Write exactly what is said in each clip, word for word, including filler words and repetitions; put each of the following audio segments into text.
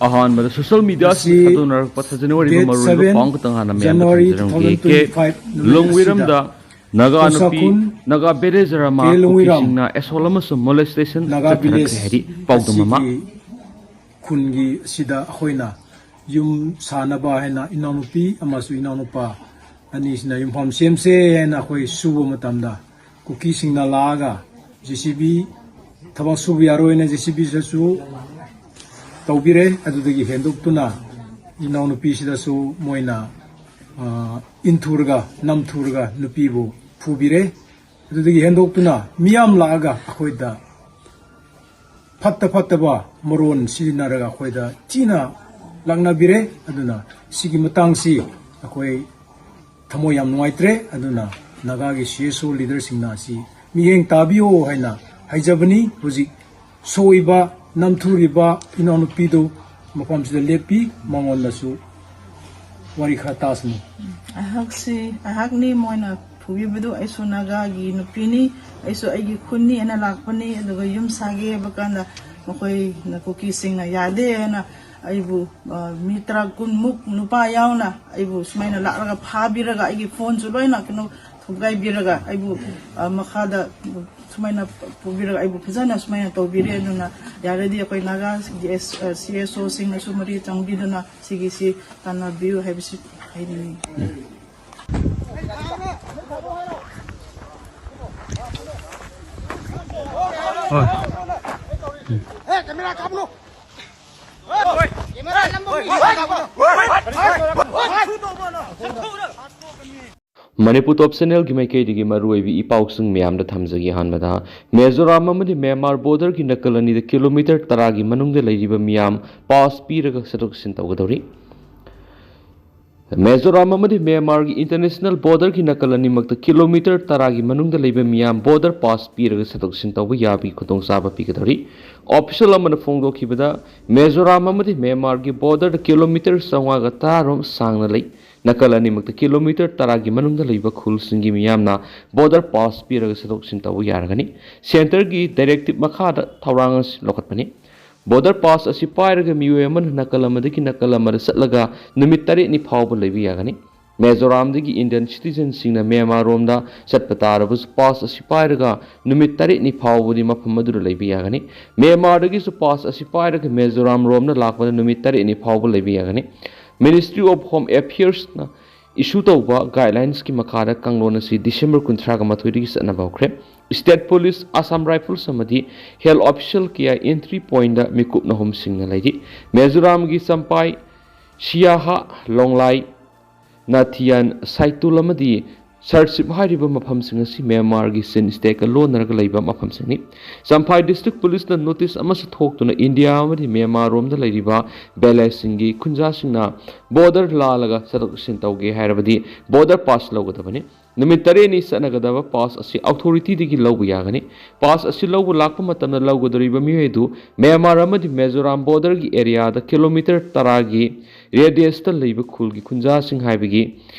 ꯑꯍꯥꯟꯕꯗ ꯁꯣꯁꯤꯌꯦꯜ ꯃꯤꯗꯤꯌꯥꯁꯤꯡꯗ ꯊꯥꯗꯣꯛꯅꯔꯛꯄ ꯊꯥꯖꯅꯤꯡ ꯑꯣꯏꯔꯤꯕ ꯃꯔꯨ ꯑꯣꯏꯕ ꯄꯥꯎ ꯈꯛꯇꯪ ꯍꯥꯟꯅ ꯃꯌꯥꯝꯗ ꯊꯝꯖꯔꯝꯒꯦ꯫ ꯀꯦ ꯂꯣꯡꯋꯤꯔꯝꯗ ꯅꯥꯒꯥ ꯅꯨꯄꯤ, ꯅꯥꯒꯥ ꯕꯦꯔꯦꯖꯔꯥꯃꯥ ꯀꯨꯀꯤꯁꯤꯡꯅ ꯑꯦꯁꯣꯜ ꯑꯃꯁꯨꯡ ꯃꯣꯂꯦꯁꯇꯦꯁꯟ ꯆꯠꯊꯔꯛꯈ꯭ꯔꯦ ꯍꯥꯏꯗꯤ ꯄꯥꯎꯗꯝ ꯑꯃ꯫ ꯈꯨꯟꯒꯤ ꯑꯁꯤꯗ ꯑꯩꯈꯣꯏꯅ ꯌꯨꯝ ꯁꯥꯅꯕ ꯍꯥꯏꯅ ꯏꯅꯥꯎꯅꯨꯄꯤ ꯑꯃꯁꯨꯡ ꯏꯅꯥꯎꯅꯨꯄꯥ ꯑꯅꯤꯁꯤꯅ ꯌꯨꯝꯐꯝ ꯁꯦꯝꯁꯦ ꯍꯥꯏꯅ ꯑꯩꯈꯣꯏ ꯁꯨꯕ ꯃꯇꯝꯗ, ꯀꯨꯀꯤꯁꯤꯡꯅ ꯂꯥꯛꯑꯒ ꯖꯦ ꯁꯤ ꯕꯤ, ꯊꯕꯛ ꯁꯨꯕ ꯌꯥꯔꯣꯏꯅ ꯖꯦ ꯁꯤ ꯕꯤꯗꯁꯨ ꯇꯧꯕꯤꯔꯦ꯫ ꯑꯗꯨꯗꯒꯤ ꯍꯦꯟꯗꯣꯛꯇꯨꯅ ꯏꯅꯥꯎꯅꯨꯄꯤꯁꯤꯗꯁꯨ ꯃꯣꯏꯅ, ꯑ, ꯏꯟꯊꯨꯔꯒ, ꯅꯝꯊꯨꯔꯒ ꯅꯨꯄꯤꯕꯨ ꯐꯨꯕꯤꯔꯦ꯫ ꯑꯗꯨꯗꯒꯤ ꯍꯦꯟꯗꯣꯛꯇꯨꯅ ꯃꯤꯌꯥꯝ ꯂꯥꯛꯑꯒ ꯑꯩꯈꯣꯏꯗ ꯐꯠꯇ ꯐꯠꯇꯕ ꯃꯔꯣꯟ ꯁꯤꯖꯤꯟꯅꯔꯒ ꯑꯩꯈꯣꯏꯗ ꯊꯤꯅ ꯂꯥꯛꯅꯕꯤꯔꯦ꯫ ꯑꯗꯨꯅ ꯁꯤꯒꯤ ꯃꯇꯥꯡꯁꯤ ꯑꯩꯈꯣꯏ ꯊꯃꯣꯏ ꯌꯥꯝ ꯅꯨꯡꯉꯥꯏꯇ꯭ꯔꯦ꯫ ꯑꯗꯨꯅ ꯅꯥꯒꯥꯒꯤ ꯁꯤ ꯑꯦꯁ ꯑꯣ ꯂꯤꯗꯔꯁꯤꯡꯅ ꯑꯁꯤ ꯃꯤꯠꯌꯦꯡ ꯇꯥꯕꯤꯌꯣ ꯍꯥꯏꯅ ꯍꯥꯏꯖꯕꯅꯤ꯫ ꯍꯧꯖꯤꯛ ꯁꯣꯛꯏꯕ, ꯅꯝꯊꯨꯔꯤꯕ ꯏꯅꯥꯎꯅꯨꯄꯤꯗꯨ ꯃꯐꯝꯁꯤꯗ ꯂꯦꯞꯄꯤ, ꯃꯉꯣꯟꯗꯁꯨ ꯋꯥꯔꯤ ꯈꯔ ꯇꯥꯁꯅꯨ꯫ ꯑꯩꯍꯥꯛꯁꯤ, ꯑꯩꯍꯥꯛꯅꯤ ꯃꯣꯏꯅ ꯐꯨꯕꯤꯕꯗꯨ꯫ ꯑꯩꯁꯨ ꯅꯥꯒꯥꯒꯤ ꯅꯨꯄꯤꯅꯤ꯫ ꯑꯩꯁꯨ ꯑꯩꯒꯤ ꯈꯨꯟꯅꯤ ꯍꯥꯏꯅ ꯂꯥꯛꯄꯅꯤ꯫ ꯑꯗꯨꯒ ꯌꯨꯝ ꯁꯥꯒꯦ ꯍꯥꯏꯕ ꯀꯥꯟꯗ ꯃꯈꯣꯏꯅ, ꯀꯨꯀꯤꯁꯤꯡꯅ ꯌꯥꯗꯦ ꯍꯥꯏꯅ ꯑꯩꯕꯨ, ꯑ, ꯃꯤ ꯇꯔꯥ ꯀꯨꯟꯃꯨꯛ ꯅꯨꯄꯥ ꯌꯥꯎꯅ ꯑꯩꯕꯨ ꯁꯨꯃꯥꯏꯅ ꯂꯥꯛꯂꯒ ꯐꯥꯕꯤꯔꯒ ꯑꯩꯒꯤ ꯐꯣꯟꯁꯨ ꯂꯣꯏꯅ ꯀꯩꯅꯣ ꯊꯨꯒꯥꯏꯕꯤꯔꯒ ꯑꯩꯕꯨ, ꯑ, ꯃꯈꯥꯗ ꯁꯨꯃꯥꯏꯅ ꯄꯨꯕꯤꯔꯒ ꯑꯩꯕꯨ ꯐꯖꯅ ꯁꯨꯃꯥꯏꯅ ꯇꯧꯕꯤꯔꯦ꯫ ꯑꯗꯨꯅ ꯌꯥꯔꯗꯤ ꯑꯩꯈꯣꯏ ꯅꯥꯒꯥꯒꯤ ꯑꯦꯁ-, ꯑ, ꯁꯤ ꯑꯦꯁ ꯑꯣꯁꯤꯡꯅꯁꯨ ꯃꯔꯤ ꯆꯪꯕꯤꯗꯨꯅ ꯁꯤꯒꯤꯁꯤ ꯇꯥꯟꯅꯕꯤꯌꯨ ꯍꯥꯏꯕꯁꯤ ꯍꯥꯏꯅꯤꯡꯏ꯫ ꯃꯅꯤꯄꯨꯔ ꯇꯣꯞ ꯆꯦꯅꯦꯜꯒꯤ ꯃꯥꯏꯀꯩꯗꯒꯤ ꯃꯔꯨꯑꯣꯏꯕ ꯏ ꯄꯥꯎꯁꯤꯡ ꯃꯌꯥꯝꯗ ꯊꯝꯖꯒꯦ꯫ ꯑꯍꯥꯟꯕꯗ, ꯃꯦꯖꯣꯔꯥꯝ ꯑꯃꯗꯤ ꯃ꯭ꯌꯥꯟꯃꯥꯔ ꯕꯣꯔꯗꯔꯒꯤ ꯅꯥꯀꯜ ꯑꯅꯤꯗ ꯀꯤꯂꯣꯃꯤꯇꯔ ꯇꯔꯥꯒꯤ ꯃꯅꯨꯡꯗ ꯂꯩꯔꯤꯕ ꯃꯤꯌꯥꯝ ꯄꯥꯁ ꯄꯤꯔꯒ ꯆꯠꯊꯣꯛ ꯆꯠꯁꯤꯟ ꯇꯧꯒꯗꯧꯔꯤ꯫ ꯃꯦꯖꯣꯔꯥꯝ ꯑꯃꯗꯤ ꯃ꯭ꯌꯥꯟꯃꯥꯔꯒꯤ ꯏꯟꯇꯔꯅꯦꯁꯅꯦꯜ ꯕꯣꯔꯗꯔꯒꯤ ꯅꯥꯀꯜ ꯑꯅꯤꯃꯛꯇ ꯀꯤꯂꯣꯃꯤꯇꯔ ꯇꯔꯥꯒꯤ ꯃꯅꯨꯡꯗ ꯂꯩꯕ ꯃꯤꯌꯥꯝ ꯕꯣꯔꯗꯔ ꯄꯥꯁ ꯄꯤꯔꯒ ꯆꯠꯊꯣꯛ ꯆꯠꯁꯤꯟ ꯇꯧꯕ ꯌꯥꯕꯒꯤ ꯈꯨꯗꯣꯡꯆꯥꯕ ꯄꯤꯒꯗꯧꯔꯤ꯫ ꯑꯣꯐꯤꯁꯤꯌꯦꯜ ꯑꯃꯅ ꯐꯣꯡꯗꯣꯛꯈꯤꯕꯗ, ꯃꯦꯖꯣꯔꯥꯝ ꯑꯃꯗꯤ ꯃ꯭ꯌꯥꯟꯃꯥꯔꯒꯤ ꯕꯣꯔꯗꯔꯗ ꯀꯤꯂꯣꯃꯤꯇꯔ ꯆꯥꯝꯃꯉꯥꯒ ꯇꯔꯥꯔꯣꯝ ꯁꯥꯡꯅ ꯂꯩ꯫ ꯅꯥꯀꯜ ꯑꯅꯤꯃꯛꯇ ꯀꯤꯂꯣꯃꯤꯇꯔ ꯇꯔꯥꯒꯤ ꯃꯅꯨꯡꯗ ꯂꯩꯕ ꯈꯨꯜꯁꯤꯡꯒꯤ ꯃꯤꯌꯥꯝꯅ ꯕꯣꯔꯗꯔ ꯄꯥꯁ ꯄꯤꯔꯒ ꯆꯠꯊꯣꯛ ꯆꯠꯁꯤꯟ ꯇꯧꯕ ꯌꯥꯔꯒꯅꯤ꯫ ꯁꯦꯟꯇꯔꯒꯤ ꯗꯥꯏꯔꯦꯛꯇꯤꯞ ꯃꯈꯥꯗ ꯊꯧꯔꯥꯡ ꯑꯁꯤ ꯂꯧꯈꯠꯄꯅꯤ꯫ Border pass ꯑꯁꯤ ꯄꯥꯏꯔꯒ ꯃꯤꯑꯣꯏ ꯑꯃꯅ ꯅꯥꯀꯜ ꯑꯃꯗꯒꯤ ꯅꯥꯀꯜ ꯑꯃꯗ ꯆꯠꯂꯒ ꯅꯨꯃꯤꯠ ꯇꯔꯦꯠꯅꯤ ꯐꯥꯎꯕ ꯂꯩꯕ ꯌꯥꯒꯅꯤ꯫ ꯃꯤꯖꯣꯔꯥꯝꯗꯒꯤ Indian citizenꯁꯤꯡꯅ ꯃ꯭ꯌꯥꯟꯃꯥꯔ ꯔꯣꯝꯗ ꯆꯠꯄ ꯇꯥꯔꯕꯁꯨ, pass ꯑꯁꯤ ꯄꯥꯏꯔꯒ ꯅꯨꯃꯤꯠ ꯇꯔꯦꯠꯅꯤ ꯐꯥꯎꯕꯗꯤ ꯃꯐꯝ ꯑꯗꯨꯗ ꯂꯩꯕ ꯌꯥꯒꯅꯤ꯫ ꯃ꯭ꯌꯥꯟꯃꯥꯔꯗꯒꯤꯁꯨ pass ꯑꯁꯤ ꯄꯥꯏꯔꯒ ꯃꯤꯖꯣꯔꯥꯝ ꯔꯣꯝꯗ ꯂꯥꯛꯄꯗ ꯅꯨꯃꯤꯠ ꯇꯔꯦꯠꯅꯤ ꯐꯥꯎꯕ ꯂꯩꯕ ꯌꯥꯒꯅꯤ꯫ Ministry of Home Affairsꯅ issue ꯇꯧꯕ guidelinesꯀꯤ ꯃꯈꯥꯗ ꯀꯥꯡꯂꯣꯟ ꯑꯁꯤ December ꯀꯨꯟꯊ꯭ꯔꯥꯒ ꯃꯥꯊꯣꯏꯗꯒꯤ ꯆꯠꯅꯕ ꯍꯧꯈ꯭ꯔꯦ꯫ State Police, Assam Rifles ꯑꯃꯗꯤ health official ꯀꯌꯥ entry pointꯗ ꯃꯤꯀꯨꯞ ꯅꯍꯨꯝꯁꯤꯡꯅ ꯂꯩꯔꯤ꯫ ꯃꯤꯖꯣꯔꯥꯝꯒꯤ ꯆꯝꯄꯥꯏ, ꯁꯤꯌꯥꯍꯥ, ꯂꯣꯡꯂꯥꯏ, ꯅꯥꯊꯤꯌꯥꯟ, ꯁꯥꯏꯇꯨꯜ ꯑꯃꯗꯤ ꯁꯔꯁꯤꯞ ꯍꯥꯏꯔꯤꯕ ꯃꯐꯝꯁꯤꯡ ꯑꯁꯤ ꯃ꯭ꯌꯥꯟꯃꯥꯔꯒꯤ ꯆꯤꯟ stateꯀ ꯂꯣꯟꯅꯔꯒ ꯂꯩꯕ ꯃꯐꯝꯁꯤꯡꯅꯤ꯫ ꯆꯝꯐꯥꯏ District Policeꯅ notice ꯑꯃꯁꯨ ꯊꯣꯛꯇꯨꯅ ꯏꯟꯗꯤꯌꯥ ꯑꯃꯗꯤ ꯃ꯭ꯌꯥꯟꯃꯥꯔ ꯔꯣꯝꯗ ꯂꯩꯔꯤꯕ villageꯁꯤꯡꯒꯤ ꯈꯨꯟꯖꯥꯁꯤꯡꯅ border ꯂꯥꯜꯂꯒ ꯆꯠꯊꯣꯛ ꯆꯠꯁꯤꯟ ꯇꯧꯒꯦ ꯍꯥꯏꯔꯕꯗꯤ border pass ꯂꯧꯒꯗꯕꯅꯤ꯫ ꯅꯨꯃꯤꯠ ꯇꯔꯦꯠꯅꯤ ꯆꯠꯅꯒꯗꯕ pass ꯑꯁꯤ authorityꯗꯒꯤ ꯂꯧꯕ ꯌꯥꯒꯅꯤ꯫ Pass ꯑꯁꯤ ꯂꯧꯕ ꯂꯥꯛꯄ ꯃꯇꯝꯗ ꯂꯧꯒꯗꯧꯔꯤꯕ ꯃꯤꯑꯣꯏ ꯑꯗꯨ ꯃ꯭ꯌꯥꯟꯃꯥꯔ ꯑꯃꯗꯤ ꯃꯤꯖꯣꯔꯥꯝ borderꯒꯤ areaꯗ kilometre ꯇꯔꯥꯒꯤ radiusꯇ ꯂꯩꯕ ꯈꯨꯜꯒꯤ ꯈꯨꯟꯖꯥꯁꯤꯡ ꯍꯥꯏꯕꯒꯤ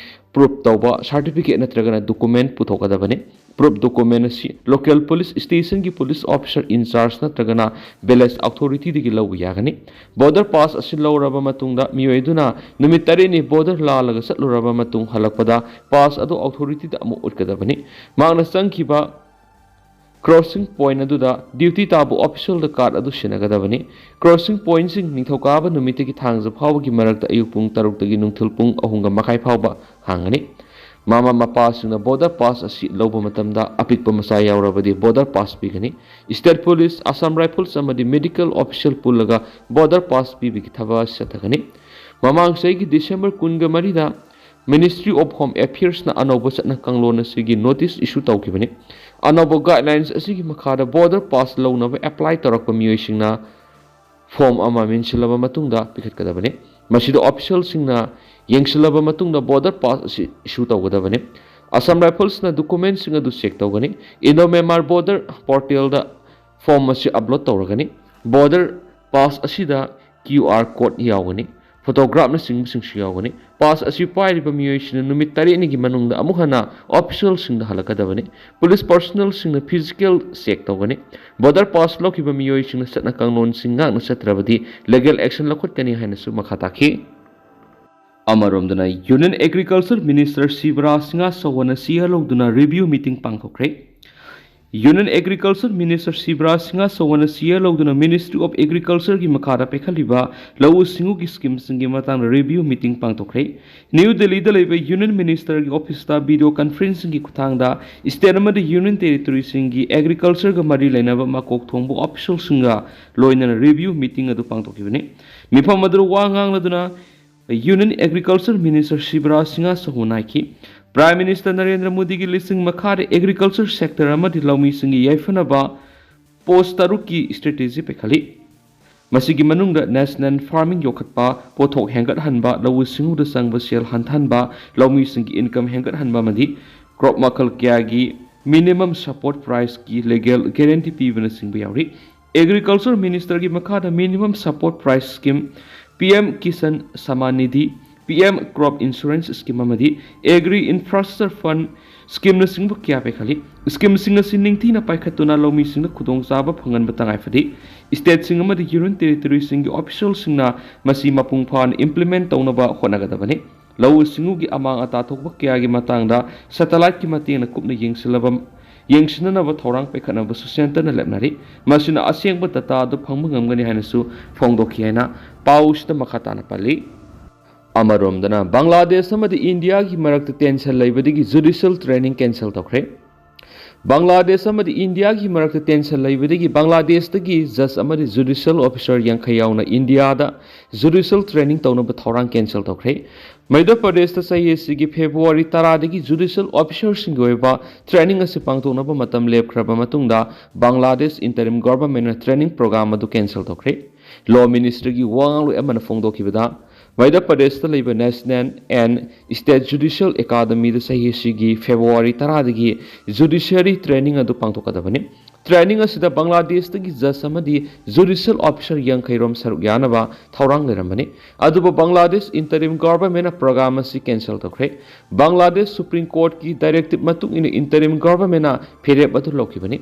proof ꯇꯧꯕ certificate ꯅꯠꯇ꯭ꯔꯒꯅ document ꯄꯨꯊꯣꯛꯀꯗꯕꯅꯤ꯫ Proof document ꯑꯁꯤ local police stationꯒꯤ police officer in charge ꯅꯠꯇ꯭ꯔꯒꯅ village authorityꯗꯒꯤ ꯂꯧꯕ ꯌꯥꯒꯅꯤ꯫ Border pass ꯑꯁꯤ ꯂꯧꯔꯕ ꯃꯇꯨꯡꯗ ꯃꯤꯑꯣꯏ ꯑꯗꯨꯅ ꯅꯨꯃꯤꯠ ꯇꯔꯦꯠꯅꯤ border ꯂꯥꯜꯂꯒ ꯆꯠꯂꯨꯔꯕ ꯃꯇꯨꯡ ꯍꯜꯂꯛꯄꯗ pass ꯑꯗꯨ authorityꯗ ꯑꯃꯨꯛ ꯎꯠꯀꯗꯕꯅꯤ꯫ ꯃꯍꯥꯛꯅ ꯆꯪꯈꯤꯕ crossing point ꯑꯗꯨꯗ duty ꯇꯥꯕ officialꯗ card ꯑꯗꯨ ꯁꯤꯟꯅꯒꯗꯕꯅꯤ꯫ Crossing pointꯁꯤꯡ ꯅꯤꯡꯊꯧꯀꯥꯕ ꯅꯨꯃꯤꯠꯇꯒꯤ ꯊꯥꯡꯖ ꯐꯥꯎꯕꯒꯤ ꯃꯔꯛꯇ ꯑꯌꯨꯛ ꯄꯨꯡ ꯇꯔꯨꯛꯇꯒꯤ ꯅꯨꯡꯊꯤꯜ ꯄꯨꯡ ꯑꯍꯨꯝꯒ ꯃꯈꯥꯏ ꯐꯥꯎꯕ ꯍꯥꯡꯒꯅꯤ꯫ ꯃꯃꯥ ꯃꯄꯥꯁꯤꯡꯅ border pass ꯑꯁꯤ ꯂꯧꯕ ꯃꯇꯝꯗ ꯑꯄꯤꯛꯄ ꯃꯆꯥ ꯌꯥꯎꯔꯕꯗꯤ border pass ꯄꯤꯒꯅꯤ꯫ State Police, Assam Rifles ꯑꯃꯗꯤ medical official ꯄꯨꯜꯂꯒ border pass ꯄꯤꯕꯒꯤ ꯊꯕꯛ ꯑꯁꯤ ꯆꯠꯊꯒꯅꯤ꯫ ꯃꯃꯥꯡ ꯆꯍꯤꯒꯤ December ꯀꯨꯟꯒ ꯃꯔꯤꯗ Ministry of Home Affairsꯅ ꯑꯅꯧꯕ ꯆꯠꯅ ꯀꯥꯡꯂꯣꯟ ꯑꯁꯤꯒꯤ notice issue ꯇꯧꯈꯤꯕꯅꯤ꯫ ꯑꯅꯧꯕ guidelines ꯑꯁꯤꯒꯤ ꯃꯈꯥꯗ border pass ꯂꯧꯅꯕ apply ꯇꯧꯔꯛꯄ ꯃꯤꯑꯣꯏꯁꯤꯡꯅ form ꯑꯃ ꯃꯦꯟꯁꯤꯜꯂꯕ ꯃꯇꯨꯡꯗ ꯄꯤꯈꯠꯀꯗꯕꯅꯤ꯫ ꯃꯁꯤꯗ officialꯁꯤꯡꯅ ꯌꯦꯡꯁꯤꯜꯂꯕ ꯃꯇꯨꯡꯗ border pass ꯑꯁꯤ issue ꯇꯧꯒꯗꯕꯅꯤ꯫ Assam Riflesꯅ documentꯁꯤꯡ ꯑꯗꯨ check ꯇꯧꯒꯅꯤ꯫ Indo-Myanmar border portalꯗ form ꯑꯁꯤ upload ꯇꯧꯔꯒꯅꯤ꯫ Border pass ꯑꯁꯤꯗ QR code ꯌꯥꯎꯒꯅꯤ꯫ ꯐꯣꯇꯣꯒ꯭ꯔꯥꯐꯅꯆꯤꯡꯕꯁꯤꯡꯁꯨ ꯌꯥꯎꯒꯅꯤ꯫ ꯄꯥꯁ ꯑꯁꯤ ꯄꯥꯏꯔꯤꯕ ꯃꯤꯑꯣꯏꯁꯤꯡꯅ ꯅꯨꯃꯤꯠ ꯇꯔꯦꯠꯅꯤꯒꯤ ꯃꯅꯨꯡꯗ ꯑꯃꯨꯛ ꯍꯟꯅ ꯑꯣꯐꯤꯁꯤꯌꯦꯜꯁꯤꯡꯗ ꯍꯜꯂꯛꯀꯗꯕꯅꯤ꯫ ꯄꯨꯂꯤꯁ ꯄꯔꯁꯣꯅꯦꯜꯁꯤꯡꯅ ꯐꯤꯖꯤꯀꯦꯜ ꯆꯦꯛ ꯇꯧꯒꯅꯤ꯫ ꯕꯣꯔꯗꯔ ꯄꯥꯁ ꯂꯧꯈꯤꯕ ꯃꯤꯑꯣꯏꯁꯤꯡꯅ ꯆꯠꯅ ꯀꯥꯡꯂꯣꯟꯁꯤꯡ ꯉꯥꯛꯅ ꯆꯠꯇ꯭ꯔꯕꯗꯤ ꯂꯤꯒꯦꯜ ꯑꯦꯛꯁꯟ ꯂꯧꯈꯠꯀꯅꯤ ꯍꯥꯏꯅꯁꯨ ꯃꯈꯥ ꯇꯥꯈꯤ꯫ ꯑꯃꯔꯣꯝꯗꯅ Union Agriculture Minister Shivraj Singh Chauhanꯅ ꯁꯤꯌꯥ ꯂꯧꯗꯨꯅ ꯔꯤꯚꯤꯌꯨ ꯃꯤꯇꯤꯡ ꯄꯥꯡꯊꯣꯛꯈ꯭ꯔꯦ꯫ Union Agriculture Minister Shivraj Singh Chauhanꯅ ꯁꯤꯌꯥ ꯂꯧꯗꯨꯅ Ministry of Agricultureꯒꯤ ꯃꯈꯥꯗ ꯄꯥꯏꯈꯠꯂꯤꯕ ꯂꯧꯎ ꯁꯤꯡꯎꯒꯤ ꯁ꯭ꯀꯤꯝꯁꯤꯡꯒꯤ ꯃꯇꯥꯡꯗ ꯔꯤꯚꯤꯌꯨ ꯃꯤꯇꯤꯡ ꯄꯥꯡꯊꯣꯛꯈ꯭ꯔꯦ꯫ ꯅ꯭ꯌꯨ ꯗꯦꯜꯂꯤꯗ ꯂꯩꯕ Union Ministerꯒꯤ ꯑꯣꯐꯤꯁꯇ ꯚꯤꯗꯤꯑꯣ ꯀꯟꯐꯔꯦꯟꯁꯤꯡꯒꯤ ꯈꯨꯠꯊꯥꯡꯗ ꯁ꯭ꯇꯦꯠ ꯑꯃꯗꯤ ꯌꯨꯅꯤꯌꯟ ꯇꯦꯔꯤꯇꯣꯔꯤꯁꯤꯡꯒꯤ ꯑꯦꯒ꯭ꯔꯤꯀꯜꯆꯔꯒ ꯃꯔꯤ ꯂꯩꯅꯕ ꯃꯀꯣꯛ ꯊꯣꯡꯕ ꯑꯣꯐꯤꯁꯤꯌꯦꯜꯁꯤꯡꯒ ꯂꯣꯏꯅꯅ ꯔꯤꯚꯤꯌꯨ ꯃꯤꯇꯤꯡ ꯑꯗꯨ ꯄꯥꯡꯊꯣꯛꯈꯤꯕꯅꯤ꯫ ꯃꯤꯐꯝ ꯑꯗꯨꯗ ꯋꯥ ꯉꯥꯡꯂꯗꯨꯅ Union Agriculture Minister Shivraj Singh Chauhan ꯍꯥꯏꯈꯤ, Prime Minister ꯅꯔꯦꯟꯗ꯭ꯔ ꯃꯣꯗꯤꯒꯤ ꯂꯤꯁꯤꯡ ꯃꯈꯥꯗ ꯑꯦꯒ꯭ꯔꯤꯀꯜꯆꯔ ꯁꯦꯛꯇꯔ ꯑꯃꯗꯤ ꯂꯧꯃꯤꯁꯤꯡꯒꯤ ꯌꯥꯏꯐꯅꯕ ꯄꯣꯁ ꯇꯔꯨꯛꯀꯤ ꯁ꯭ꯇ꯭ꯔꯦꯇꯦꯖꯤ ꯄꯥꯏꯈꯠꯂꯤ꯫ ꯃꯁꯤꯒꯤ ꯃꯅꯨꯡꯗ ꯅꯦꯁꯅꯦꯜ ꯐꯥꯔꯃꯤꯡ ꯌꯣꯛꯈꯠꯄ, ꯄꯣꯠꯊꯣꯛ ꯍꯦꯟꯒꯠꯍꯟꯕ, ꯂꯧꯎ ꯁꯤꯡꯎꯗ ꯆꯪꯕ ꯁꯦꯜ ꯍꯟꯊꯍꯟꯕ, ꯂꯧꯃꯤꯁꯤꯡꯒꯤ ꯏꯟꯀꯝ ꯍꯦꯟꯒꯠꯍꯟꯕ ꯑꯃꯗꯤ ꯀ꯭ꯔꯣꯞ ꯃꯈꯜ ꯀꯌꯥꯒꯤ ꯃꯤꯅꯤꯃꯝ ꯁꯄꯣꯔꯠ ꯄ꯭ꯔꯥꯏꯁꯀꯤ ꯂꯤꯒꯦꯜ ꯒꯦꯔꯦꯟꯇꯤ ꯄꯤꯕꯅꯆꯤꯡꯕ ꯌꯥꯎꯔꯤ꯫ ꯑꯦꯒ꯭ꯔꯤꯀꯜꯆꯔ ꯃꯤꯅꯤꯁꯇꯔꯒꯤ ꯃꯈꯥꯗ minimum support price scheme, P M Kisan Samman Nidhi, P M crop insurance scheme ꯑꯃꯗꯤ ꯑꯦꯒ꯭ꯔꯤ ꯏꯟꯐ꯭ꯔꯥꯁ꯭ꯇ꯭ꯔꯛꯆꯔ ꯐꯟ ꯁ꯭ꯀꯤꯝꯅꯆꯤꯡꯕ ꯀꯌꯥ ꯄꯥꯏꯈꯠꯂꯤ꯫ ꯁ꯭ꯀꯤꯝꯁꯤꯡ ꯑꯁꯤ ꯅꯤꯡꯊꯤꯅ ꯄꯥꯏꯈꯠꯇꯨꯅ ꯂꯧꯃꯤꯁꯤꯡꯗ ꯈꯨꯗꯣꯡꯆꯥꯕ ꯐꯪꯍꯟꯕ ꯇꯉꯥꯏꯐꯗꯦ꯫ ꯁ꯭ꯇꯦꯠꯁꯤꯡ ꯑꯃꯗꯤ ꯌꯨꯅꯤꯌꯟ ꯇꯦꯔꯤꯇꯣꯔꯤꯁꯤꯡꯒꯤ ꯑꯣꯐꯤꯁꯤꯌꯦꯜꯁꯤꯡꯅ ꯃꯁꯤ ꯃꯄꯨꯡ ꯐꯥꯅ ꯏꯝꯄ꯭ꯂꯤꯃꯦꯟ ꯇꯧꯅꯕ ꯍꯣꯠꯅꯒꯗꯕꯅꯤ꯫ ꯂꯧꯎ ꯁꯤꯡꯎꯒꯤ ꯑꯃꯥꯡ ꯑꯇꯥ ꯊꯣꯛꯄ ꯀꯌꯥꯒꯤ ꯃꯇꯥꯡꯗ ꯁꯦꯇꯦꯂꯥꯏꯠꯀꯤ ꯃꯇꯦꯡꯅ ꯀꯨꯞꯅ ꯌꯦꯡꯁꯤꯜꯂꯕ, ꯌꯦꯡꯁꯤꯟꯅꯅꯕ ꯊꯧꯔꯥꯡ ꯄꯥꯏꯈꯠꯅꯕꯁꯨ ꯁꯦꯟꯇꯔꯅ ꯂꯦꯞꯅꯔꯤ꯫ ꯃꯁꯤꯅ ꯑꯁꯦꯡꯕ ꯗꯇꯥ ꯑꯗꯨ ꯐꯪꯕ ꯉꯝꯒꯅꯤ ꯍꯥꯏꯅꯁꯨ ꯐꯣꯡꯗꯣꯛꯈꯤ ꯍꯥꯏꯅ ꯄꯥꯎꯁꯤꯗ ꯃꯈꯥ ꯇꯥꯅ ꯄꯜꯂꯤ꯫ ꯑꯃꯔꯣꯝꯗꯅ, ꯕꯪꯒ꯭ꯂꯥꯗꯦꯁ ꯑꯃꯗꯤ ꯏꯟꯗꯤꯌꯥꯒꯤ ꯃꯔꯛꯇ ꯇꯦꯟꯁꯟ ꯂꯩꯕꯗꯒꯤ ꯖꯨꯗꯤꯁꯤꯌꯦꯜ ꯇ꯭ꯔꯦꯅꯤꯡ ꯀꯦꯟꯁꯦꯜ ꯇꯧꯈ꯭ꯔꯦ꯫ ꯕꯪꯒ꯭ꯂꯥꯗꯦꯁ ꯑꯃꯗꯤ ꯏꯟꯗꯤꯌꯥꯒꯤ ꯃꯔꯛꯇ ꯇꯦꯟꯁꯟ ꯂꯩꯕꯗꯒꯤ ꯕꯪꯒ꯭ꯂꯥꯗꯦꯁꯇꯒꯤ ꯖꯖ ꯑꯃꯗꯤ ꯖꯨꯗꯤꯁꯤꯌꯦꯜ ꯑꯣꯐꯤꯁꯥꯔ ꯌꯥꯡꯈꯩ ꯌꯥꯎꯅ ꯏꯟꯗꯤꯌꯥꯗ ꯖꯨꯗꯤꯁꯤꯌꯦꯜ ꯇ꯭ꯔꯦꯅꯤꯡ ꯇꯧꯅꯕ ꯊꯧꯔꯥꯡ ꯀꯦꯟꯁꯦꯜ ꯇꯧꯈ꯭ꯔꯦ꯫ ꯃꯙ꯭ꯌ ꯄ꯭ꯔꯗꯦꯁꯇ ꯆꯍꯤ ꯑꯁꯤꯒꯤ ꯐꯦꯕ꯭ꯔꯨꯋꯥꯔꯤ ꯇꯔꯥꯗꯒꯤ ꯖꯨꯗꯤꯁꯤꯌꯦꯜ ꯑꯣꯐꯤꯁꯥꯔꯁꯤꯡꯒꯤ ꯑꯣꯏꯕ ꯇ꯭ꯔꯦꯅꯤꯡ ꯑꯁꯤ ꯄꯥꯡꯊꯣꯛꯅꯕ ꯃꯇꯝ ꯂꯦꯞꯈ꯭ꯔꯕ ꯃꯇꯨꯡꯗ ꯕꯪꯒ꯭ꯂꯥꯗꯦꯁ ꯏꯟꯇꯔꯤꯝ ꯒꯣꯚꯔꯟꯃꯦꯟꯠꯅ ꯇ꯭ꯔꯦꯅꯤꯡ ꯄ꯭ꯔꯣꯒ꯭ꯔꯥꯝ ꯑꯗꯨ ꯀꯦꯟꯁꯦꯜ ꯇꯧꯈ꯭ꯔꯦ꯫ ꯂꯣ ꯃꯤꯅꯤꯁꯇ꯭ꯔꯤꯒꯤ ꯋꯥ ꯉꯥꯡꯂꯣꯏ ꯑꯃꯅ ꯐꯣꯡꯗꯣꯛꯈꯤꯕꯗ, ꯃꯙ꯭ꯌ ꯄ꯭ꯔꯗꯦꯁꯇ ꯂꯩꯕ ꯅꯦꯁꯅꯦꯜ ꯑꯦꯟ ꯁ꯭ꯇꯦꯠ ꯖꯨꯗꯤꯁꯤꯌꯦꯜ ꯑꯦꯀꯥꯗꯃꯤꯗ ꯆꯍꯤ ꯑꯁꯤꯒꯤ ꯐꯦꯕ꯭ꯔꯨꯋꯥꯔꯤ ꯇꯔꯥꯗꯒꯤ ꯖꯨꯗꯤꯁꯤꯌꯔꯤ ꯇ꯭ꯔꯦꯅꯤꯡ ꯑꯗꯨ ꯄꯥꯡꯊꯣꯛꯀꯗꯕꯅꯤ꯫ Training ꯑꯁꯤꯗ ꯕꯪꯒ꯭ꯂꯥꯗꯦꯁꯇꯒꯤ ꯖꯖ ꯑꯃꯗꯤ ꯖꯨꯗꯤꯁꯤꯌꯦꯜ ꯑꯣꯐꯤꯁꯥꯔ ꯌꯥꯡꯈꯩ ꯔꯣꯝ ꯁꯔꯨꯛ ꯌꯥꯅꯕ ꯊꯧꯔꯥꯡ ꯂꯩꯔꯝꯕꯅꯤ꯫ ꯑꯗꯨꯕꯨ ꯕꯪꯒ꯭ꯂꯥꯗꯦꯁ ꯏꯟꯇꯔꯤꯝ ꯒꯣꯚꯔꯟꯃꯦꯟꯠꯅ ꯄ꯭ꯔꯣꯒ꯭ꯔꯥꯝ ꯑꯁꯤ ꯀꯦꯟꯁꯦꯜ ꯇꯧꯈ꯭ꯔꯦ꯫ ꯕꯪꯒ꯭ꯂꯥꯗꯦꯁ ꯁꯨꯄ꯭ꯔꯤꯝ ꯀꯣꯔꯠꯀꯤ ꯗꯥꯏꯔꯦꯛꯇꯤꯚ ꯃꯇꯨꯡ ꯏꯟꯅ ꯏꯟꯇꯔꯤꯝ ꯒꯣꯚꯔꯟꯃꯦꯟꯠꯅ ꯐꯤꯔꯦꯞ ꯑꯗꯨ ꯂꯧꯈꯤꯕꯅꯤ꯫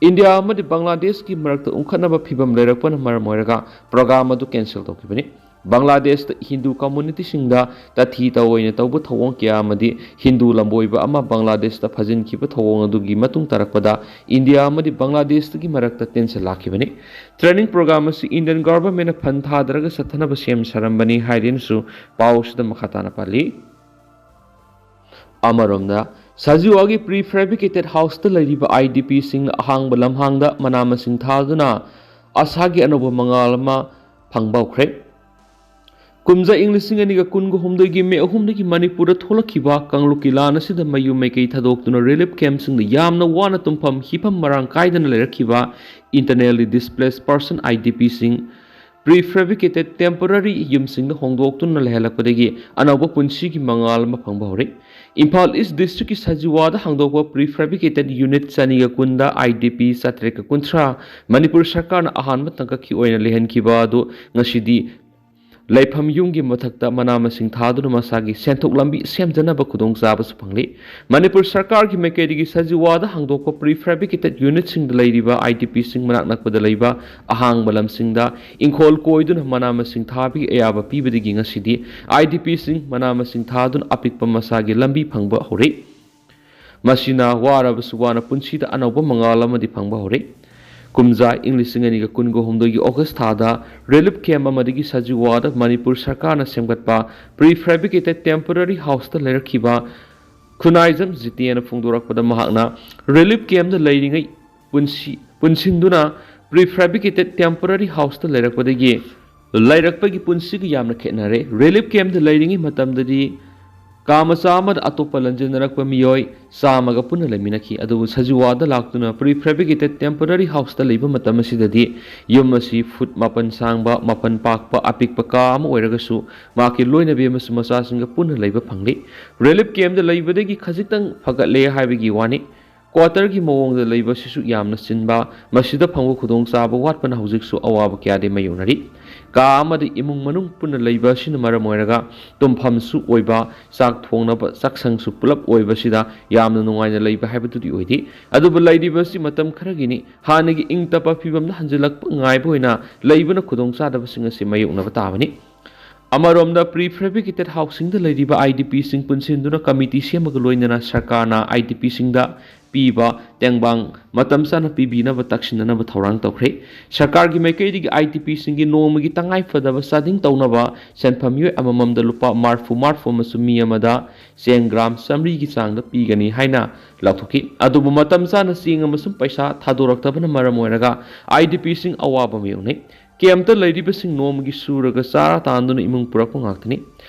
ꯏꯟꯗꯤꯌꯥ ꯑꯃꯗꯤ ꯕꯪꯒ꯭ꯂꯥꯗꯦꯁꯀꯤ ꯃꯔꯛꯇ ꯎꯪꯈꯠꯅꯕ ꯐꯤꯚꯝ ꯂꯩꯔꯛꯄꯅ ꯃꯔꯝ ꯑꯣꯏꯔꯒ ꯄ꯭ꯔꯣꯒ꯭ꯔꯥꯝ ꯑꯗꯨ ꯀꯦꯟꯁꯦꯜ ꯇꯧꯈꯤꯕꯅꯤ꯫ ꯕꯪꯒ꯭ꯂꯥꯗꯦꯁꯇ ꯍꯤꯟꯗꯨ ꯀꯝꯃ꯭ꯌꯨꯅꯤꯇꯤꯁꯤꯡꯗ ꯇꯊꯤ ꯇꯑꯣꯏꯅ ꯇꯧꯕ ꯊꯧꯑꯣꯡ ꯀꯌꯥ ꯑꯃꯗꯤ ꯍꯤꯟꯗꯨ ꯂꯝꯕꯣꯏꯕ ꯑꯃ ꯕꯪꯒ꯭ꯂꯥꯗꯦꯁꯇ ꯐꯥꯖꯤꯟꯈꯤꯕ ꯊꯧꯑꯣꯡ ꯑꯗꯨꯒꯤ ꯃꯇꯨꯡ ꯇꯥꯔꯛꯄꯗ ꯏꯟꯗꯤꯌꯥ ꯑꯃꯗꯤ ꯕꯪꯒ꯭ꯂꯥꯗꯦꯁꯇꯒꯤ ꯃꯔꯛꯇ ꯇꯦꯟꯁꯟ ꯂꯥꯛꯈꯤꯕꯅꯤ꯫ ꯇ꯭ꯔꯦꯅꯤꯡ ꯄ꯭ꯔꯣꯒ꯭ꯔꯥꯝ ꯑꯁꯤ ꯏꯟꯗꯤꯌꯟ ꯒꯣꯚꯔꯟꯃꯦꯟꯠꯅ ꯐꯟ ꯊꯥꯗꯔꯒ ꯆꯠꯊꯅꯕ ꯁꯦꯝ ꯁꯥꯔꯝꯕꯅꯤ ꯍꯥꯏꯔꯤꯅꯁꯨ ꯄꯥꯎ ꯑꯁꯤꯗ ꯃꯈꯥ ꯇꯥꯅ ꯄꯜꯂꯤ꯫ ꯑꯃꯔꯣꯝꯗ, ꯁꯖꯤꯋꯥꯒꯤ ꯄ꯭ꯔꯤ ꯐꯦꯕ꯭ꯔꯤꯀꯦꯇꯦꯗ ꯍꯥꯎꯁꯇ ꯂꯩꯔꯤꯕ ꯑꯥꯏ ꯗꯤ ꯄꯤꯁꯤꯡꯅ ꯑꯍꯥꯡꯕ ꯂꯝꯍꯥꯡꯗ ꯃꯅꯥ ꯃꯁꯤꯡ ꯊꯥꯗꯨꯅ ꯑꯁꯥꯒꯤ ꯑꯅꯧꯕ ꯃꯉꯥꯜ ꯑꯃ ꯐꯪꯕ ꯍꯧꯈ꯭ꯔꯦ꯫ ꯀꯨꯝꯖꯥ ꯏꯪ ꯂꯤꯁꯤꯡ ꯑꯅꯤꯒ ꯀꯨꯟꯒ ꯍꯨꯝꯗꯣꯏꯒꯤ ꯃꯦ ꯑꯍꯨꯝꯗꯒꯤ ꯃꯅꯤꯄꯨꯔꯗ ꯊꯣꯛꯂꯛꯈꯤꯕ ꯀꯥꯡꯂꯨꯞꯀꯤ ꯂꯥꯟ ꯑꯁꯤꯗ ꯃꯌꯨꯝ ꯃꯩꯀꯩ ꯊꯥꯗꯣꯛꯇꯨꯅ ꯔꯤꯂꯤꯐ ꯀꯦꯝꯞꯁꯤꯡꯗ ꯌꯥꯝꯅ ꯋꯥꯅ ꯇꯨꯝꯐꯝ ꯍꯤꯞꯐꯝ ꯃꯔꯥꯡ ꯀꯥꯏꯗꯅ ꯂꯩꯔꯛꯈꯤꯕ internally displaced person, I D Pꯁꯤꯡ, ꯄ꯭ꯔꯤ ꯐꯦꯕ꯭ꯔꯤꯀꯦꯇꯦꯗ ꯇꯦꯝꯄꯣꯔꯔꯤ ꯌꯨꯝꯁꯤꯡꯗ ꯍꯣꯡꯗꯣꯛꯇꯨꯅ ꯂꯩꯍꯜꯂꯛꯄꯗꯒꯤ ꯑꯅꯧꯕ ꯄꯨꯟꯁꯤꯒꯤ ꯃꯉꯥꯜ ꯑꯃ ꯐꯪꯕ ꯍꯧꯔꯛꯏ꯫ ꯏꯝꯐꯥꯜ ꯏꯁ ꯗꯤꯁꯇ꯭ꯔꯤꯛꯀꯤ ꯁꯖꯤꯋꯥꯗ ꯍꯥꯡꯗꯣꯛꯄ ꯄ꯭ꯔꯤ ꯐꯦꯕ꯭ꯔꯤꯀꯦꯇꯦꯗ ꯌꯨꯅꯤꯠ ꯆꯅꯤꯒ ꯀꯨꯟꯗ I D P ꯆꯥꯇ꯭ꯔꯦꯠꯀ ꯀꯨꯟꯊ꯭ꯔꯥ ꯃꯅꯤꯄꯨꯔ ꯁꯔꯀꯥꯔꯅ ꯑꯍꯥꯟꯕ ꯇꯥꯡꯀꯛꯀꯤ ꯑꯣꯏꯅ ꯂꯩꯍꯟꯈꯤꯕ ꯑꯗꯨ ꯉꯁꯤꯗꯤ ꯂꯩꯐꯝ ꯌꯨꯝꯒꯤ ꯃꯊꯛꯇ ꯃꯅꯥ ꯃꯁꯤꯡ ꯊꯥꯗꯨꯅ ꯃꯁꯥꯒꯤ ꯁꯦꯟꯊꯣꯛ ꯂꯝꯕꯤ ꯁꯦꯝꯖꯅꯕ ꯈꯨꯗꯣꯡꯆꯥꯕꯁꯨ ꯐꯪꯂꯤ꯫ ꯃꯅꯤꯄꯨꯔ ꯁꯔꯀꯥꯔꯒꯤ ꯃꯥꯏꯀꯩꯗꯒꯤ ꯁꯖꯤꯋꯥꯗ ꯍꯥꯡꯗꯣꯛꯄ ꯄ꯭ꯔꯤ ꯐꯦꯕ꯭ꯔꯤꯀꯦꯇꯦꯗ ꯌꯨꯅꯤꯠꯁꯤꯡꯗ ꯂꯩꯔꯤꯕ I D Pꯁꯤꯡ ꯃꯅꯥꯛ ꯅꯛꯄꯗ ꯂꯩꯕ ꯑꯍꯥꯡꯕ ꯂꯝꯁꯤꯡꯗ ꯏꯪꯈꯣꯜ ꯀꯣꯏꯗꯨꯅ ꯃꯅꯥ ꯃꯁꯤꯡ ꯊꯥꯕꯒꯤ ꯑꯌꯥꯕ ꯄꯤꯕꯗꯒꯤ ꯉꯁꯤꯗꯤ I D Pꯁꯤꯡ ꯃꯅꯥ ꯃꯁꯤꯡ ꯊꯥꯗꯨꯅ ꯑꯄꯤꯛꯄ ꯃꯁꯥꯒꯤ ꯂꯝꯕꯤ ꯐꯪꯕ ꯍꯧꯔꯛꯏ꯫ ꯃꯁꯤꯅ ꯋꯥꯔꯕꯁꯨ ꯋꯥꯅ ꯄꯨꯟꯁꯤꯗ ꯑꯅꯧꯕ ꯃꯉꯥꯜ ꯑꯃꯗꯤ ꯐꯪꯕ ꯍꯧꯔꯛꯏ꯫ ꯀꯨꯝꯖꯥ ꯏꯪ ꯂꯤꯁꯤꯡ ꯑꯅꯤꯒ ꯀꯨꯟꯒ ꯍꯨꯝꯗꯣꯏꯒꯤ ꯑꯣꯒꯁ ꯊꯥꯗ ꯔꯤꯂꯤꯐ ꯀꯦꯝꯞ ꯑꯃꯗꯒꯤ ꯁꯖꯤꯋꯥꯗ ꯃꯅꯤꯄꯨꯔ ꯁꯔꯀꯥꯔꯅ ꯁꯦꯝꯒꯠꯄ ꯄ꯭ꯔꯤ ꯐꯦꯕ꯭ꯔꯤꯀꯦꯇꯦꯗ ꯇꯦꯝꯄꯣꯔꯔꯤ ꯍꯥꯎꯁꯇ ꯂꯩꯔꯛꯈꯤꯕ ꯈꯨꯅꯥꯏꯖꯝ ꯖꯤꯇꯦꯅ ꯐꯣꯡꯗꯣꯔꯛꯄꯗ ꯃꯍꯥꯛꯅ ꯔꯤꯂꯤꯐ ꯀꯦꯝꯞꯇ ꯂꯩꯔꯤꯉꯩ ꯄꯨꯟꯁꯤ-, ꯄꯨꯟꯁꯤꯟꯗꯨꯅ ꯄ꯭ꯔꯤ ꯐꯦꯕ꯭ꯔꯤꯀꯦꯇꯦꯗ ꯇꯦꯝꯄꯣꯔꯔꯤ ꯍꯥꯎꯁꯇ ꯂꯩꯔꯛꯄꯗꯒꯤ ꯂꯩꯔꯛꯄꯒꯤ ꯄꯨꯟꯁꯤꯒ ꯌꯥꯝꯅ ꯈꯦꯠꯅꯔꯦ꯫ ꯔꯤꯂꯤꯐ ꯀꯦꯝꯞꯇ ꯂꯩꯔꯤꯉꯩ ꯃꯇꯝꯗꯗꯤ ꯀꯥ ꯃꯆꯥ ꯑꯃꯗ ꯑꯇꯣꯞꯄ ꯂꯟꯖꯦꯟꯅꯔꯛꯄ ꯃꯤꯑꯣꯏ ꯆꯥꯝꯃꯒ ꯄꯨꯟꯅ ꯂꯩꯃꯤꯟꯅꯈꯤ꯫ ꯑꯗꯨꯕꯨ ꯁꯖꯤꯋꯥꯗ ꯂꯥꯛꯇꯨꯅ ꯄ꯭ꯔꯤ ꯐꯦꯕ꯭ꯔꯤꯀꯦꯇꯦꯗ ꯇꯦꯝꯄꯣꯔꯔꯤ ꯍꯥꯎꯁꯇ ꯂꯩꯕ ꯃꯇꯝ ꯑꯁꯤꯗꯗꯤ ꯌꯨꯝ ꯑꯁꯤ ꯐꯨꯠ ꯃꯥꯄꯟ ꯁꯥꯡꯕ, ꯃꯥꯄꯟ ꯄꯥꯛꯄ ꯑꯄꯤꯛꯄ ꯀꯥ ꯑꯃ ꯑꯣꯏꯔꯒꯁꯨ ꯃꯍꯥꯛꯀꯤ ꯂꯣꯏꯅꯕꯤ ꯑꯃꯁꯨꯡ ꯃꯆꯥꯁꯤꯡꯒ ꯄꯨꯟꯅ ꯂꯩꯕ ꯐꯪꯂꯤ꯫ ꯔꯤꯂꯤꯐ ꯀꯦꯝꯞꯇ ꯂꯩꯕꯗꯒꯤ ꯈꯖꯤꯛꯇꯪ ꯐꯒꯠꯂꯦ ꯍꯥꯏꯕꯒꯤ ꯋꯥꯅꯤ꯫ ꯀ꯭ꯋꯥꯇꯔꯒꯤ ꯃꯑꯣꯡꯗ ꯂꯩꯕ ꯑꯁꯤꯁꯨ ꯌꯥꯝꯅ ꯆꯤꯟꯕ, ꯃꯁꯤꯗ ꯐꯪꯕ ꯈꯨꯗꯣꯡꯆꯥꯕ ꯋꯥꯠꯄꯅ ꯍꯧꯖꯤꯛꯁꯨ ꯑꯋꯥꯕ ꯀꯌꯥꯗꯤ ꯃꯥꯌꯣꯛꯅꯔꯤ꯫ ꯀꯥ ꯑꯃꯗ ꯏꯃꯨꯡ ꯃꯅꯨꯡ ꯄꯨꯟꯅ ꯂꯩꯕ ꯑꯁꯤꯅ ꯃꯔꯝ ꯑꯣꯏꯔꯒ ꯇꯨꯝꯐꯝꯁꯨ ꯑꯣꯏꯕ, ꯆꯥꯛ ꯊꯣꯡꯅꯕ ꯆꯥꯛꯁꯪꯁꯨ ꯄꯨꯂꯞ ꯑꯣꯏꯕꯁꯤꯗ ꯌꯥꯝꯅ ꯅꯨꯡꯉꯥꯏꯅ ꯂꯩꯕ ꯍꯥꯏꯕꯗꯨꯗꯤ ꯑꯣꯏꯗꯦ꯫ ꯑꯗꯨꯕꯨ ꯂꯩꯔꯤꯕ ꯑꯁꯤ ꯃꯇꯝ ꯈꯔꯒꯤꯅꯤ꯫ ꯍꯥꯟꯅꯒꯤ ꯏꯪ ꯇꯞꯄ ꯐꯤꯕꯝꯗ ꯍꯟꯖꯤꯜꯂꯛꯄ ꯉꯥꯏꯕ ꯑꯣꯏꯅ ꯂꯩꯕꯅ ꯈꯨꯗꯣꯡꯆꯥꯗꯕꯁꯤꯡ ꯑꯁꯤ ꯃꯥꯌꯣꯛꯅꯕ ꯇꯥꯕꯅꯤ꯫ ꯑꯃꯔꯣꯝꯗ, pre fabricated housingꯗ ꯂꯩꯔꯤꯕ IDPꯁꯤꯡ ꯄꯨꯟꯁꯤꯟꯗꯨꯅ ꯀꯃꯤꯇꯤ ꯁꯦꯝꯕꯒ ꯂꯣꯏꯅꯅ ꯁꯔꯀꯥꯔꯅ IDPꯁꯤꯡꯗ ꯄꯤꯕ ꯇꯦꯡꯕꯥꯡ ꯃꯇꯝ ꯆꯥꯅ ꯄꯤꯕꯤꯅꯕ ꯇꯛꯁꯤꯟꯅꯅꯕ ꯊꯧꯔꯥꯡ ꯇꯧꯈ꯭ꯔꯦ꯫ ꯁꯔꯀꯥꯔꯒꯤ ꯃꯥꯏꯀꯩꯗꯒꯤ IDPꯁꯤꯡꯒꯤ ꯅꯣꯡꯃꯒꯤ ꯇꯉꯥꯏ ꯐꯗꯕ ꯆꯥꯗꯤꯡ ꯇꯧꯅꯕ ꯁꯦꯟꯐꯝ ꯃꯤꯑꯣꯏ ꯑꯃꯃꯝꯗ ꯂꯨꯄꯥ ꯃꯔꯐꯨ ꯃꯔꯐꯨ ꯑꯃꯁꯨꯡ ꯃꯤ ꯑꯃꯗ ꯆꯦꯡ ꯒ꯭ꯔꯥꯝ ꯆꯥꯃꯔꯤꯒꯤ ꯆꯥꯡꯗ ꯄꯤꯒꯅꯤ ꯍꯥꯏꯅ ꯂꯥꯎꯊꯣꯛꯈꯤ꯫ ꯑꯗꯨꯕꯨ ꯃꯇꯝ ꯆꯥꯅ ꯆꯦꯡ ꯑꯃꯁꯨꯡ ꯄꯩꯁꯥ ꯊꯥꯗꯣꯔꯛꯇꯕꯅ ꯃꯔꯝ ꯑꯣꯏꯔꯒ IDPꯁꯤꯡ ꯑꯋꯥꯕ ꯃꯥꯌꯣꯛꯅꯩ꯫ ꯀꯦꯝꯞꯇ ꯂꯩꯔꯤꯕꯁꯤꯡ ꯅꯣꯡꯃꯒꯤ ꯁꯨꯔꯒ ꯆꯥꯔꯥ ꯇꯥꯟꯗꯨꯅ ꯏꯃꯨꯡ ꯄꯨꯔꯛꯄ ꯉꯥꯛꯇꯅꯤ꯫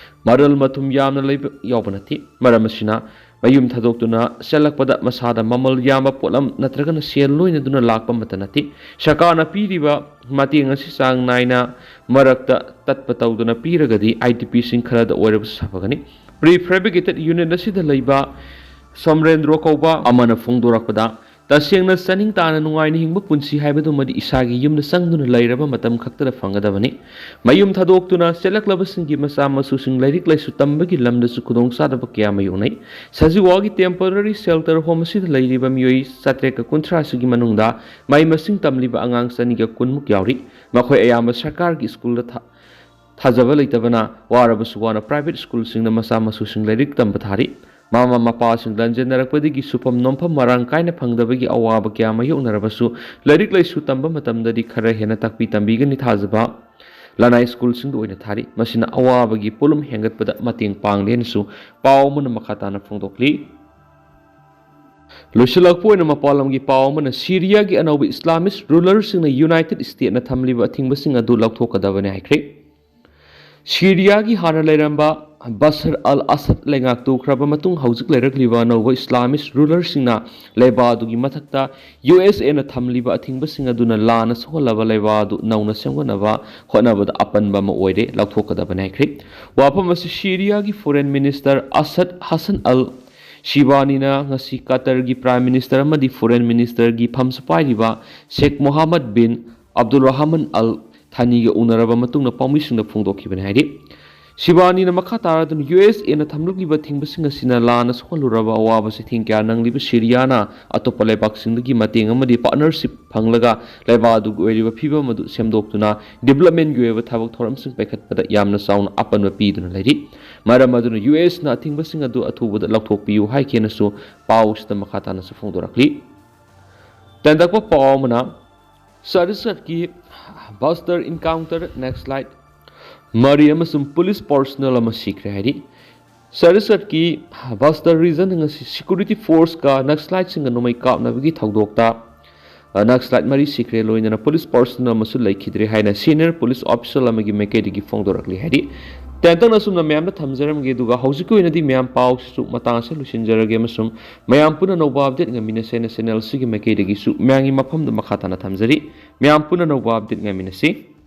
ꯃꯔꯜ ꯃꯊꯨꯝ ꯌꯥꯝꯅ ꯂꯩꯕ ꯌꯥꯎꯕ ꯅꯠꯇꯦ꯫ ꯃꯔꯝ ꯑꯁꯤꯅ, ꯃꯌꯨꯝ ꯊꯥꯗꯣꯛꯇꯨꯅ ꯆꯦꯜꯂꯛꯄꯗ ꯃꯁꯥꯗ ꯃꯃꯜ ꯌꯥꯝꯕ ꯄꯣꯠꯂꯝ ꯅꯠꯇ꯭ꯔꯒꯅ ꯁꯦꯜ ꯂꯣꯏꯅꯗꯨꯅ ꯂꯥꯛꯄ ꯑꯃꯠꯇ ꯅꯠꯇꯦ꯫ ꯁꯔꯀꯥꯔꯅ ꯄꯤꯔꯤꯕ ꯃꯇꯦꯡ ꯑꯁꯤ ꯆꯥꯡ ꯅꯥꯏꯅ ꯃꯔꯛꯇ ꯇꯠꯄ ꯇꯧꯗꯅ ꯄꯤꯔꯒꯗꯤ IDPꯁꯤꯡ ꯈꯔꯗ ꯑꯣꯏꯔꯕꯁꯨ ꯁꯥꯐꯒꯅꯤ꯫ Pre fabricated unit ꯑꯁꯤꯗ ꯂꯩꯕ ꯁꯣꯝꯔꯦꯟꯗ꯭ꯔꯣ ꯀꯧꯕ ꯑꯃꯅ ꯐꯣꯡꯗꯣꯔꯛꯄꯗ, ꯇꯁꯦꯡꯅ ꯆꯥꯅꯤꯡ ꯇꯥꯅ ꯅꯨꯡꯉꯥꯏꯅ ꯍꯤꯡꯕ ꯄꯨꯟꯁꯤ ꯍꯥꯏꯕꯗꯨꯃꯗꯤ ꯏꯁꯥꯒꯤ ꯌꯨꯝꯗ ꯆꯪꯗꯨꯅ ꯂꯩꯔꯕ ꯃꯇꯝ ꯈꯛꯇꯗ ꯐꯪꯒꯗꯕꯅꯤ꯫ ꯃꯌꯨꯝ ꯊꯥꯗꯣꯛꯇꯨꯅ ꯆꯦꯜꯂꯛꯂꯕꯁꯤꯡꯒꯤ ꯃꯆꯥ ꯃꯁꯨꯁꯤꯡ ꯂꯥꯏꯔꯤꯛ ꯂꯥꯏꯁꯨ ꯇꯝꯕꯒꯤ ꯂꯝꯗꯁꯨ ꯈꯨꯗꯣꯡꯆꯥꯗꯕ ꯀꯌꯥ ꯃꯥꯌꯣꯛꯅꯩ꯫ ꯁꯖꯤꯋꯥꯒꯤ temporary shelter home ꯑꯁꯤꯗ ꯂꯩꯔꯤꯕ ꯃꯤꯑꯣꯏ ꯆꯥꯇ꯭ꯔꯦꯠꯀ ꯀꯨꯟꯊ꯭ꯔꯥ ꯑꯁꯤꯒꯤ ꯃꯅꯨꯡꯗ ꯃꯍꯩ ꯃꯁꯤꯡ ꯇꯝꯂꯤꯕ ꯑꯉꯥꯡ ꯆꯅꯤꯒ ꯀꯨꯟꯃꯨꯛ ꯌꯥꯎꯔꯤ꯫ ꯃꯈꯣꯏ ꯑꯌꯥꯝꯕ ꯁꯔꯀꯥꯔꯒꯤ ꯁ꯭ꯀꯨꯜꯗ ꯊꯥ-, ꯊꯥꯖꯕ ꯂꯩꯇꯕꯅ ꯋꯥꯔꯕꯁꯨ ꯋꯥꯅ private ꯁ꯭ꯀꯨꯜꯁꯤꯡꯗ ꯃꯆꯥ ꯃꯁꯨꯁꯤꯡ ꯂꯥꯏꯔꯤꯛ ꯇꯝꯕ ꯊꯥꯔꯤ꯫ ꯃꯃꯥ ꯃꯄꯥꯁꯤꯡ ꯂꯟꯖꯦꯟꯅꯔꯛꯄꯗꯒꯤ ꯁꯨꯐꯝ ꯅꯣꯝꯐꯝ ꯃꯔꯥꯡ ꯀꯥꯏꯅ ꯐꯪꯗꯕꯒꯤ ꯑꯋꯥꯕ ꯀꯌꯥ ꯃꯥꯌꯣꯛꯅꯔꯕꯁꯨ, ꯂꯥꯏꯔꯤꯛ ꯂꯥꯏꯁꯨ ꯇꯝꯕ ꯃꯇꯝꯗꯗꯤ ꯈꯔ ꯍꯦꯟꯅ ꯇꯥꯛꯄꯤ ꯇꯝꯕꯤꯒꯅꯤ ꯊꯥꯖꯕ ꯂꯅꯥꯏ ꯁ꯭ꯀꯨꯜꯁꯤꯡꯗ ꯑꯣꯏꯅ ꯊꯥꯔꯤ꯫ ꯃꯁꯤꯅ ꯑꯋꯥꯕꯒꯤ ꯄꯣꯠꯂꯨꯝ ꯍꯦꯟꯒꯠꯄꯗ ꯃꯇꯦꯡ ꯄꯥꯡꯂꯦ ꯍꯥꯏꯅꯁꯨ ꯄꯥꯎ ꯑꯃꯅ ꯃꯈꯥ ꯇꯥꯅ ꯐꯣꯡꯗꯣꯛꯂꯤ꯫ ꯂꯣꯏꯁꯤꯜꯂꯛꯄ ꯑꯣꯏꯅ ꯃꯄꯥꯟ ꯂꯝꯒꯤ ꯄꯥꯎ ꯑꯃꯅ ꯁꯤꯔꯤꯌꯥꯒꯤ ꯑꯅꯧꯕ ꯏꯁꯂꯥꯃꯤꯁ ꯔꯨꯂꯔꯁꯤꯡꯅ ꯌꯨꯅꯥꯏꯇꯦꯗ ꯁ꯭ꯇꯦꯠꯅ ꯊꯝꯂꯤꯕ ꯑꯊꯤꯡꯕꯁꯤꯡ ꯑꯗꯨ ꯂꯧꯊꯣꯛꯀꯗꯕꯅꯤ ꯍꯥꯏꯈ꯭ꯔꯦ꯫ ꯁꯤꯔꯤꯌꯥꯒꯤ ꯍꯥꯟꯅ ꯂꯩꯔꯝꯕ ꯕꯁꯔ ꯑꯜ ꯑꯁꯗ ꯂꯩꯉꯥꯛ ꯇꯨꯈ꯭ꯔꯕ ꯃꯇꯨꯡ ꯍꯧꯖꯤꯛ ꯂꯩꯔꯛꯂꯤꯕ ꯑꯅꯧꯕ ꯏꯁꯂꯥꯃꯤꯁ ꯔꯨꯂꯔꯁꯤꯡꯅ ꯂꯩꯕꯥꯛ ꯑꯗꯨꯒꯤ ꯃꯊꯛꯇ ꯌꯨ ꯑꯦꯁ ꯑꯦꯅ ꯊꯝꯂꯤꯕ ꯑꯊꯤꯡꯕꯁꯤꯡ ꯑꯗꯨꯅ ꯂꯥꯟꯅ ꯁꯣꯛꯍꯜꯂꯕ ꯂꯩꯕꯥꯛ ꯑꯗꯨ ꯅꯧꯅ ꯁꯦꯝꯒꯠꯅꯕ ꯍꯣꯠꯅꯕꯗ ꯑꯄꯟꯕ ꯑꯃ ꯑꯣꯏꯔꯦ, ꯂꯧꯊꯣꯛꯀꯗꯕꯅꯤ ꯍꯥꯏꯈ꯭ꯔꯦ꯫ ꯋꯥꯐꯝ ꯑꯁꯤ ꯁꯤꯔꯤꯌꯥꯒꯤ ꯐꯣꯔꯦꯟ ꯃꯤꯅꯤꯁꯇꯔ ꯑꯁꯗ ꯍꯁꯟ ꯑꯜ ꯁꯤꯕꯥꯅꯤꯅ ꯉꯁꯤ ꯀꯇꯔꯒꯤ Prime Minister ꯑꯃꯗꯤ Foreign Ministerꯒꯤ ꯐꯝꯁꯨ ꯄꯥꯏꯔꯤꯕ ꯁꯦꯈ ꯃꯣꯍꯥꯃꯗ ꯕꯤꯟ ꯑꯕꯗꯨꯜ ꯔꯍꯃꯟ ꯑꯜ ꯊꯥꯅꯤꯒ ꯎꯅꯔꯕ ꯃꯇꯨꯡꯗ ꯄꯥꯎꯃꯤꯁꯤꯡꯗ ꯐꯣꯡꯗꯣꯛꯈꯤꯕꯅꯤ ꯍꯥꯏꯔꯤ꯫ ꯁꯤꯕꯥꯅꯤꯅ ꯃꯈꯥ ꯇꯥꯔꯗꯨꯅ ꯌꯨ ꯑꯦꯁ ꯑꯦꯅ ꯊꯝꯂꯛꯂꯤꯕ ꯊꯤꯡꯕꯁꯤꯡ ꯑꯁꯤꯅ ꯂꯥꯟꯅ ꯁꯣꯛꯍꯜꯂꯨꯔꯕ ꯑꯋꯥꯕ ꯆꯩꯊꯦꯡ ꯀꯌꯥ ꯅꯪꯂꯤꯕ ꯁꯤꯔꯤꯌꯥꯅ ꯑꯇꯣꯞꯄ ꯂꯩꯕꯥꯛꯁꯤꯡꯗꯒꯤ ꯃꯇꯦꯡ ꯑꯃꯗꯤ partnership ꯐꯪꯂꯒ ꯂꯩꯕꯥꯛ ꯑꯗꯨꯒꯤ ꯑꯣꯏꯔꯤꯕ ꯐꯤꯕꯝ ꯑꯗꯨ ꯁꯦꯝꯗꯣꯛꯇꯨꯅ developmentꯒꯤ ꯑꯣꯏꯕ ꯊꯕꯛ ꯊꯧꯔꯝꯁꯤꯡ ꯄꯥꯏꯈꯠꯄꯗ ꯌꯥꯝꯅ ꯆꯥꯎꯅ ꯑꯄꯟꯕ ꯄꯤꯗꯨꯅ ꯂꯩꯔꯤ꯫ ꯃꯔꯝ ꯑꯗꯨꯅ ꯌꯨ ꯑꯦꯁꯅ ꯑꯊꯤꯡꯕꯁꯤꯡ ꯑꯗꯨ ꯑꯊꯨꯕꯗ ꯂꯧꯊꯣꯛꯄꯤꯌꯨ ꯍꯥꯏꯈꯤꯅꯁꯨ ꯄꯥꯎꯁꯤꯗ ꯃꯈꯥ ꯇꯥꯅꯁꯨ ꯐꯣꯡꯗꯣꯔꯛꯂꯤ꯫ ꯇꯦꯟꯇꯛꯄ ꯄꯥꯎ ꯑꯃꯅ ꯆꯇꯤꯁꯒꯔꯀꯤ Bastar encounter Naxalite ꯃꯔꯤ ꯑꯃꯁꯨꯡ police personnel ꯑꯃ ꯁꯤꯈ꯭ꯔꯦ ꯍꯥꯏꯔꯤ꯫ ꯆꯇꯤꯁꯒꯔꯀꯤ Bastar region ꯑꯁꯤ security forceꯀ Naxaliteꯁꯤꯡꯒ ꯅꯣꯡꯃꯩ ꯀꯥꯞꯅꯕꯒꯤ ꯊꯧꯗꯣꯛꯇ Naxalite ꯃꯔꯤ ꯁꯤꯈ꯭ꯔꯦ, ꯂꯣꯏꯅꯅ police personnel ꯑꯃꯁꯨ ꯂꯩꯈꯤꯗ꯭ꯔꯦ ꯍꯥꯏꯅ senior police official ꯑꯃꯒꯤ ꯃꯥꯏꯀꯩꯗꯒꯤ ꯐꯣꯡꯗꯣꯔꯛꯂꯤ ꯍꯥꯏꯔꯤ꯫ ꯇꯦꯟꯇꯛꯅ ꯑꯁꯨꯝꯅ ꯃꯌꯥꯝꯗ ꯊꯝꯖꯔꯝꯒꯦ, ꯑꯗꯨꯒ ꯍꯧꯖꯤꯛꯀꯤ ꯑꯣꯏꯅꯗꯤ ꯃꯌꯥꯝ ꯄꯥꯎꯁꯤꯁꯨ ꯃꯇꯥꯡ ꯑꯁꯤꯗ ꯂꯣꯏꯁꯤꯟꯖꯔꯒꯦ ꯑꯃꯁꯨꯡ ꯃꯌꯥꯝ ꯄꯨꯟꯅ ꯑꯅꯧꯕ update ꯉꯥꯏꯃꯤꯟꯅꯁꯦ ꯍꯥꯏꯅ channel ꯑꯁꯤꯒꯤ ꯃꯥꯏꯀꯩꯗꯒꯤꯁꯨ ꯃꯌꯥꯝꯒꯤ ꯃꯐꯝꯗ ꯃꯈꯥ ꯇꯥꯅ ꯊꯝꯖꯔꯤ꯫ ꯃꯌꯥꯝ ꯄꯨꯟꯅ ꯑꯅꯧꯕ update ꯉꯥꯏꯃꯤꯟꯅꯁꯤ꯫